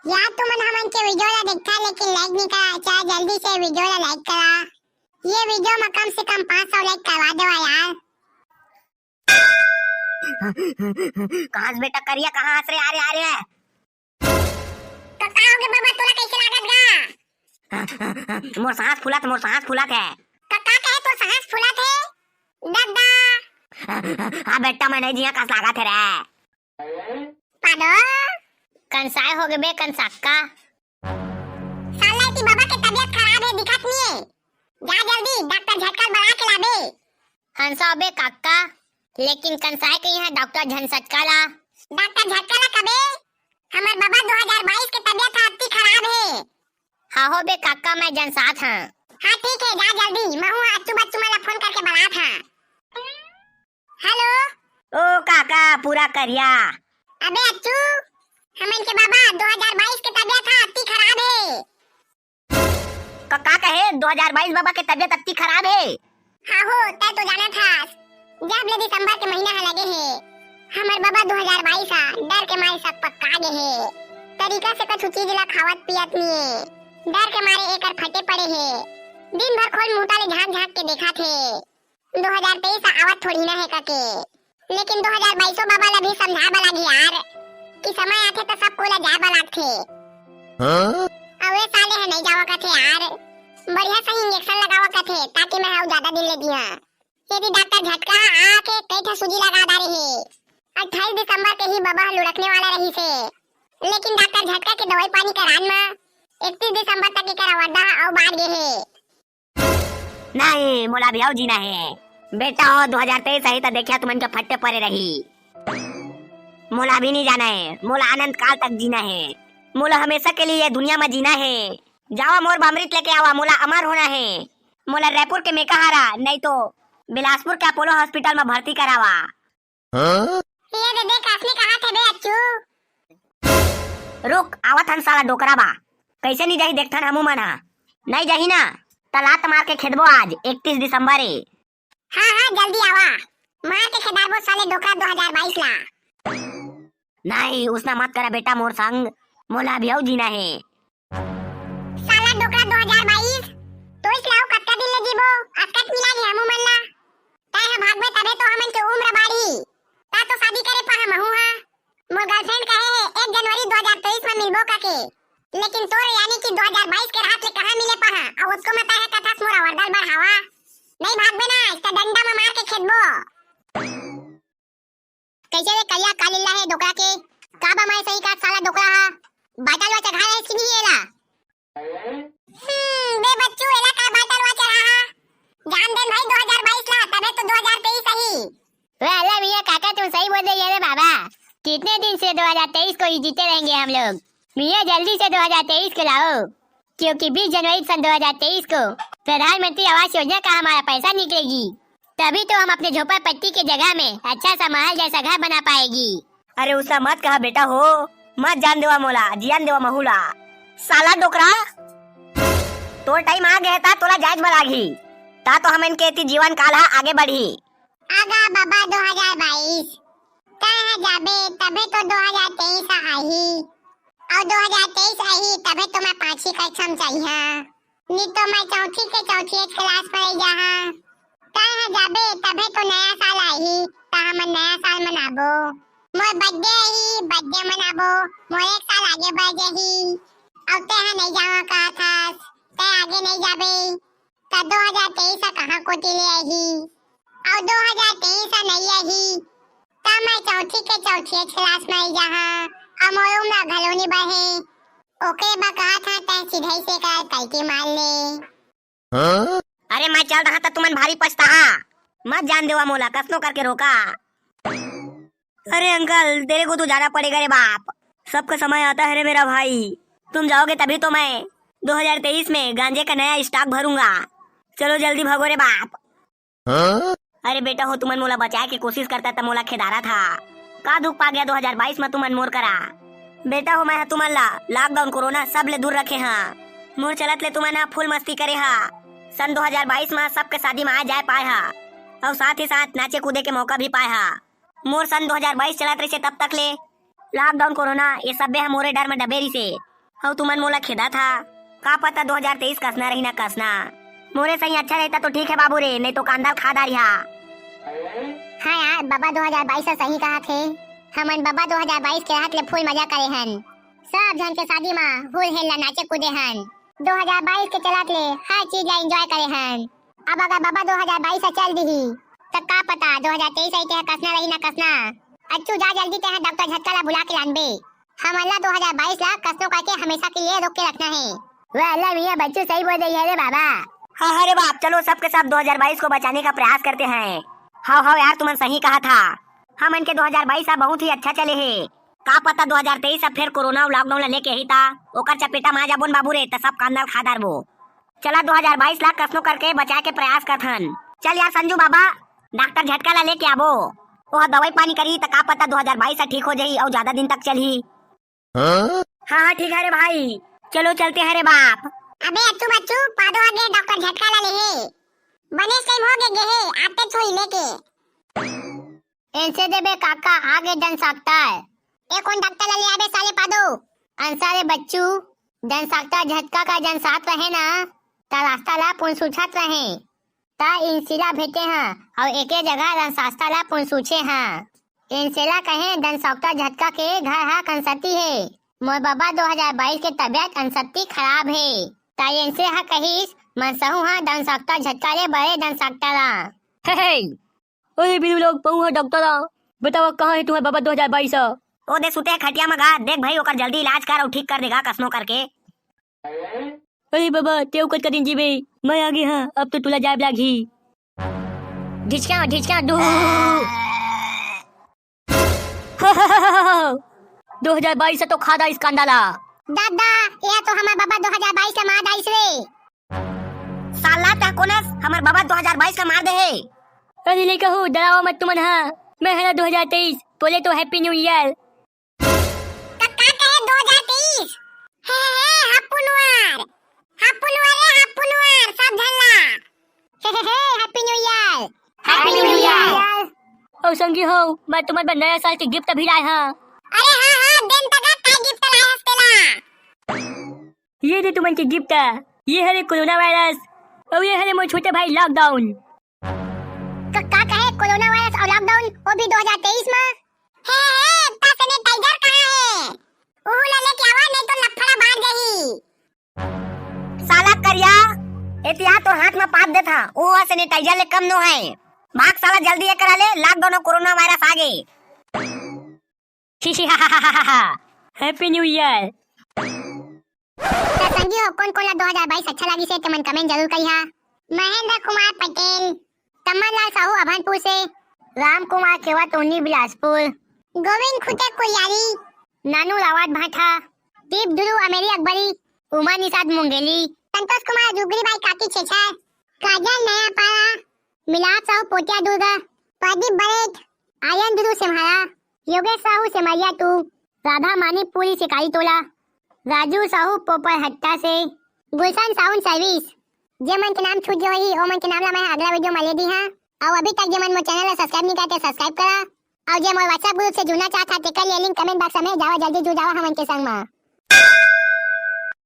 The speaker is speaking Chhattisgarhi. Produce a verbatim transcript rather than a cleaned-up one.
यार, तुमन हमन के video ला देखथा, लेकिन like नहीं करा। अच्छा, जल्दी से video ला like करा। ये video में कम से कम पाँच सौ like करवा देवा यार। कहाँ से बेटा करिया, कहाँ हंस रे? आ रे, आ रे। तो का होगे बाबा, तोला कैसे लागत गा? मोर सांस फूलत, मोर सांस फूलत है। का, का कहे तोर सांस फूलत है? दद्दा। हाँ बेटा, मैं नहीं जिया कस लागत है रे। पादो। कंसाय होगे बे, कंसक्का। साला एती बाबा के तबीयत खराब है, दिखत नहीं है। जा जल्दी डॉक्टर झटका बला के लाबे। हंसा बे काका, लेकिन कंसाय के यहाँ डॉक्टर झंसटका ला। डॉक्टर झटका ला कबे? हमर बाबा दो हज़ार बाईस के तबीयत ह अति खराब है। हाँ हो बे काका, मैं जनसात हाँ। हाँ ठीक है, जा जल्दी, महू अच्चू बच्चू मन ला फोन करके बलात हाँ। हेलो। ओ काका, पूरा करिया। अबे अच्चू, हमन के बाबा दो हज़ार बाईस के तबीयत ह अति खराब है। का, का कहे? दो हज़ार बाईस बाबा के तबीयत अति खराब है। हाँ हो, तै तो जानत हस, जब ले दिसंबर के महीना ह लगे हे, हमर बाबा दो हज़ार बाईस ह डर के मारे सकपक्का गे हे। तरीका से कछु चीज ला खावत पियत निये, डर के मारे एकर फटे पड़े हे। दिन भर खोल मुहटा ले झांक झांक के देखत हे। दो हज़ार तेईस ह आवत थोड़ी ना हे कके, लेकिन दो हज़ार बाईसो बाबा ला भी समझाए बर लागही यार, कि समय आथे त सब कोई ला जाए बर लागथे। हाँ? अउ ए साले ह नहीं जावा कथे यार, बढ़िया सही इंजेक्शन लगावा कथे, ताकि मैं अउ ज्यादा दिन ले जिया। यदि डॉक्टर झटका ह आके कई ठा सूजी लगा डारे हे, अट्ठाईस दिसंबर के ही बाबा ह लुढ़कने वाला रहिस हे, लेकिन डॉक्टर झटका के दवाई पानी करान म इकतीस दिसंबर तक एकर अवरदा ह अउ बाढ़ गे हे। नहीं, मोला अभी अउ जीना हे। बेटा हो, दो हज़ार तेईस आही त देखिया तुमन के फट्टे परे रही। मोला अभी नहीं जाना हे, मोला अनंत काल तक जीना हे। मोला हमेशा के लिए ये दुनिया में जीना हे। जावा मोर बामरीत लेके आवा, मोला अमर होना हे। मोला रायपुर के मेकाहारा, नहीं तो बिलासपुर के अपोलो हॉस्पिटल में भर्ती करावा। हाँ? ये दे दे, कासनी कहाँ थे बे अच्चू? रुक, आवत हन साला डोकरा बा। कैसे नहीं जाही देखथन हमू मन हा। नहीं जाही ना, त लात मार के खेदबो आज, इकतीस दिसंबर ए। हाँ, हाँ, जल्दी आवा। मार के खेदारबो साले डोकरा दो हज़ार बाईस ला। नहीं, उसना मत करा बेटा मोर संग। मोला अभी अउ जीना हे। साला डोकरा दो हज़ार बाईस, तोइस लाओ कतका दिन ले जीबो, असकट मिला गे हमू मन ला। तै ह भागबे तभे तो हमन के उम्र बाढ़ही। ता तो शादी करे पाहा महू हा। मोर गर्लफ्रेंड कहे हे एक जनवरी दो हज़ार तेईस में मिलबो कके। लेकिन तोर यानी कि दो हज़ार बाईस के रात ले कहाँ मिले पाहा? अउ उसको मत है कथस मोर अवरदल बढ़ावा। नहीं भागबे ना, इसका डंडा में मार के खेदबो। कैसे रे करिया, का लीला हे डोकरा के? का बा माय सही का साला डोकरा हा? बाटल वा चढ़ा रहे कि नहीं एला? हम्म, बे बच्चू, एला का बाटल वा चढ़ा हा? जान देन भाई दो हज़ार बाईस ला, तबे तो दो हज़ार तेईस आही। वे अल्लाह मियाँ काका, तुम सही बोल रही है रे बाबा। कितने दिन से दो हज़ार तेईस को ही जीते रहेंगे हम लोग। मियाँ जल्दी से दो हज़ार तेईस को लाओ। क्योंकि बीस जनवरी सन दो हज़ार तेईस को प्रधानमंत्री आवास योजना का हमारा पैसा निकलेगी, तभी तो हम अपने झोपड़पट्टी के जगह में अच्छा सा महल जैसा घर बना पाएगी। अरे उसा मत कहा बेटा हो, मत जान देवा मोला, जियान देवा महू ला। साला डोकरा, तोर टाइम आ गए ता तोला जायज बलागी, ता तो हमन के एती जीवन काल हा आगे बढ़ी। आगा बाबा दो हज़ार बाईस, तै ह जाबे तभे तो दो हज़ार तेईस ह आही, अउ दो हज़ार तेईस आही तभे तो मैं पांचवी कक्षा म चढ़िया, नी तो मैं चौथी के चौथी क्लास म रह जाहा। तै ह जाबे तभे तो नया साल आही, त हमन नया साल मनाबो। मोर बर्थडे आही, बर्थडे मनाबो, मोर एक साल आगे बढ़ जाही। अउ तै ह नहीं जावा कहत हस, तै आगे नहीं जाबे। त दो हज़ार तेईस ह कहाँ कोती ले आही? अउ दो हज़ार तेईस ह नइ आही, त मैं चौथी के चौथी क्लास म आई जाहा, अउ मोर उम्र घलो नइ बढ़े। ओकरे बर कहत हंव, तैं सीधे से कर कल्टी मार ले। हाँ? अरे मैं चल रहा था, तुमन भारी पछताहा। मत जान देवा मोला, कसनो करके रोका। अरे अंकल, तेरे को तो जाना पड़ेगा रे बाप, सबका समय आता है रे मेरा भाई। तुम जाओगे तभी तो मैं दो हज़ार तेईस में गांजे का नया स्टॉक भरूंगा। चलो जल्दी भागो रे बाप। हाँ? अरे बेटा हो, तुमन मोला बचाए के कोशिश करता त मोला खेदारा था। का दुख पा गया दो हज़ार बाईस में तुमन मोर करा? बेटा हो, मैं ह तुमन ला लॉकडाउन कोरोना सब ले दूर रखे हा। मोर चलत ले तुमन ह फुल मस्ती करे हा। सन दो हज़ार बाईस में सबके शादी में आ जाए पाए हा, अउ साथ ही साथ नाचे कूदे के मौका भी पाए हा। मोर सन दो हज़ार बाईस चलत रहिसे तब तक ले लॉकडाउन कोरोना ये सब्बे ह मोरे डर में डबे रहिसे। अउ तुमन मोला खेदत हा। का पता दो हजार तेईस कसना रही ना कसना। मोरे सही अच्छा रहता तो ठीक है बाबू रे, नहीं तो कांदा ल खा डारिहा। हाँ यार, बबा दो हजार बाईस ह सही कहा थे। हमन बबा दो हजार बाईस के रात ले full मजा करे हन। सब झन के शादी मा हुल हेल ला नाचे कूदे हन। दो हजार बाईस के चलत ले हर चीज ला enjoy करे हन। अब अगर बबा दो हजार बाईस ह चल दिही, त का पता दो हजार तेईस आई ते ह कसना रही ना कसना। अच्छू जा जल्दी ते ह डॉक्टर झटका ला बुला के लानबे। हमन ला दो हजार बाईस ला कसनो करके हमेशा के लिए रोक के रखना है। वाह अल्लाह मियाँ, बच्चू सही बोल रही है रे बाबा। हाँ, हाँ रे बाप, चलो सबके सब दो हजार बाईस को बचाने का प्रयास करते हैं। हाँ, हाँ यार, तुमन सही कहा था। हमन के दो हजार बाईस ह बहुत ही अच्छा चले हे। का पता दो हजार तेईस अब फिर कोरोना अउ lockdown ला लेके ही ता, ओकर चपेटा मा जाबो न बाबू रे, त सब कांदा ल खा डारबो। चला दो हजार बाईस ला कसनो करके बचाए के प्रयास करथन। चल यार संजू बाबा, डॉक्टर झटका ला लेके आबो। ओह दवाई पानी करही त का पता दो हजार बाईस ह ठीक हो जाही अउ ज्यादा दिन तक चलही। हाँ, हाँ, ठीक है रे भाई, चलो चलते हैं रे बाप। अबे अच्छू बच्चू, पादो आगे डॉक्टर झटका ला लेहे। बने टाइम हो गे, गे हे, आते छोई लेके। एनसे देबे काका, आगे डॉक्टर। ए कोन डॉक्टर ला ले आबे साले पादो? अंसा रे बच्चू, डॉक्टर झटका का जन साथ रहे ना, त रास्ता ला पुनसुछत रहे। त इनसिला भेटे हा, अउ एके जगह रंसास्ता ला पुनसुछे हा। इनसेला कहे डॉक्टर झटका के घर हा कंसती हे। मोर बबा दो हजार बाईस के तबियत अंसती खराब हे। त इनसे हा कहिस, मनसहू हा डॉक्टर झटका ले बड़े डॉक्टर ला। हे, हे, अरे बीरू लोग, पहुँ हा डॉक्टर ला। बतावा कहाँ हे तुम्हार बबा दो हजार बाईस हा? ओ दे सुते हे खटिया मा गा, देख भाई ओकर जल्दी इलाज कर अउ ठीक कर देगा कसनो करके। अरे बबा, तें कतका दिन जीबे? मैं आगे हाँ, अब तो तुला जाए लागही। ढिचका, ढिचका, डू। दो हजार बाईस ह तो खा डारिस कांदा ला। दादा, ये तो हमर बबा दो हजार बाईस ला मार डारिस रे। साला तैं कोन हस, हमर बबा दो हजार बाईस ला मार दे हे। अरे लइका हो, डरावा मत तुमन हा, मैं हरा दो हजार तेईस, बोले तो Happy New Year। का, का कहे दो हजार तेईस? हे, हे, हे, हप्पू नुआर। हप्पू नुआर रे, हप्पू नुआर, सब झन ला। हे, हे, हे, Happy New Year। Happy New Year। अउ संगी हो, मैं तुमन बर नया साल के gift भी लाए हाँ। अरे हाँ, हाँ, देन तगा का gift लाए हस तेला? ये दे तुमन के gift। ये हरे कोरोना वायरस, अउ ये हरे मोर छोटे भाई lockdown। क-, का कहे कोरोना वायरस अउ lockdown, वो भी दो हजार तेईस मा? हे, हे, त sanitizer कहाँ हे? उहू ला लेके आवा, नहीं तो लफड़ा बाज जाही। साला करिया, एतिया तोर हाथ मा पाद देथा, वो sanitizer ले कम नो है। भाग साला जल्दी ये करा ले, lockdown अउ कोरोना वायरस आ गे। Happy New Year। त संगी हो, कोन कोन ला दो हजार बाईस अच्छा लागिस हे, तेमन comment जरूर करिहा। महेंद्र कुमार पटेल, तमन लाल साहू अभनपुर से, राम कुमार केवा टोनी बिलासपुर, गोविंद खुटे कुरियारी, नानू रावत भाठा, दीप ध्रुव अमेरी अकबरी, उमा निषाद मुंगेली, संतोष कुमार जुगरी बाई काकी छेछर, काजल नयापारा, मिलाप साहू पोटिया दुर्गा, प्रदीप बरेठ, आर्यन ध्रुव सेम्हारा, योगेश साहू सेमरिया टू, राधा मानिकपुरी शिकारी टोला, राजू साहू पोपरहट्टा से, गुलशन साउंड सर्विस। जे मन के नाम छूट गे होही, ओ मन के नाम ला मैं अगला video मा ले दी हाँ। अउ अभी तक जे मन मोर channel ला subscribe नहीं करे, subscribe करा। अउ जे मोर WhatsApp group से जुड़ना चाहत हा, तेकर लिए link comment box में जावा, जल्दी जुड़ जावा हमन के संग मा।